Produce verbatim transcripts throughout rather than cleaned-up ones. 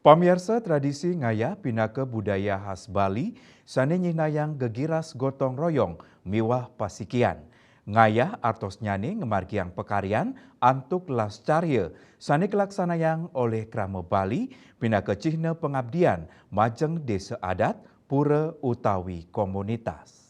Pamiarsa, tradisi ngayah pinaka budaya khas Bali sane nyihnayang gegiras gotong royong miwah pasikian. Ngayah artosnyane ngamargiang pakaryan antuk lascarya sane kalaksanayang olih krama Bali pinaka cihna pangabdian majeng desa adat, pura utawi komunitas.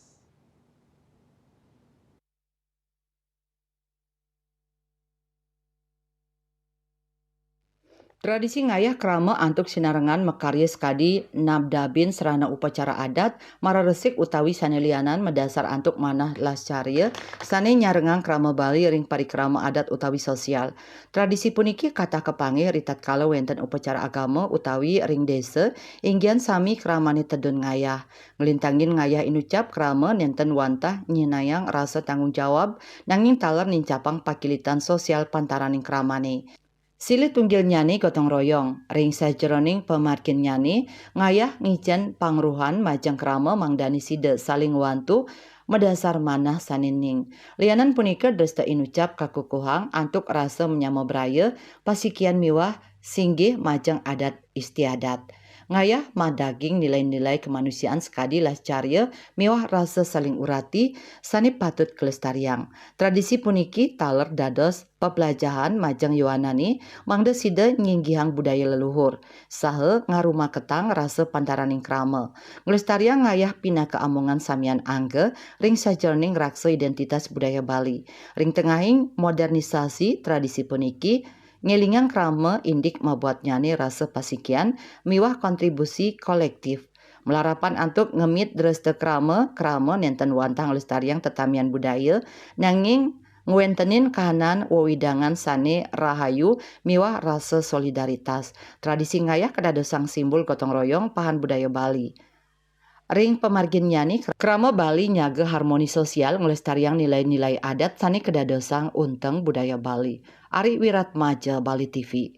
Tradisi ngayah krama antuk sinarengan makarya sakadi nabdabin sarana upacara adat, mararesik utawi sane lianan madasar antuk manah lascarya sane nyarengang krama Bali ring parikrama adat utawi sosial. Tradisi puniki katah kapanggih ritatkala wenten upacara agama utawi ring desa, inggihan sami kramane tedun ngayah. Nglintangin ngayah inucap krama nenten wantah nyihnayang rasa tanggung jawab, nanging taler nincapang pakilitan sosial pantaraning kramane. Silih tunggilnyane gotong royong. Ring sajeroning pamarginnyane, ngayah ngicen pangruhan majeng krama mangdane sida saling ngwantu madasar manah sane ning. Lianan punika dresta inucap kakukuhang antuk rasa manyama braya, pasikian miwah singgih majeng adat istiadat. Ngayah madaging nilai-nilai kamanusiaan sakadi lascarya miwah rasa saling urati sane patut kalestariang. Tradisi puniki taler dados pablajahan majeng yowanane mangda sida nyinggihang budaya leluhur saha ngarumaketang rasa pantaraning krama. Nglestariang ngayah pinaka amongan samian angga ring sajeroning raksa identitas budaya Bali. Ring tengahing modernisasi, tradisi puniki ngelingang krama indik mabuatnyane rasa pasikian miwah kontribusi kolektif. Malarapan antuk ngemit dresta krama, krama nenten wantah nglestariang tetamian budaya, nanging ngwentenin kahanan wewidangan sane rahayu miwah rasa solidaritas. Tradisi ngayah kadadosang simbol gotong royong pahan budaya Bali. Ring pamarginnyane, krama Bali nyaga harmoni sosial, nglestariang nilai-nilai adat sane kadadosang unteng budaya Bali. Ari Wiratmaja, Bali T V.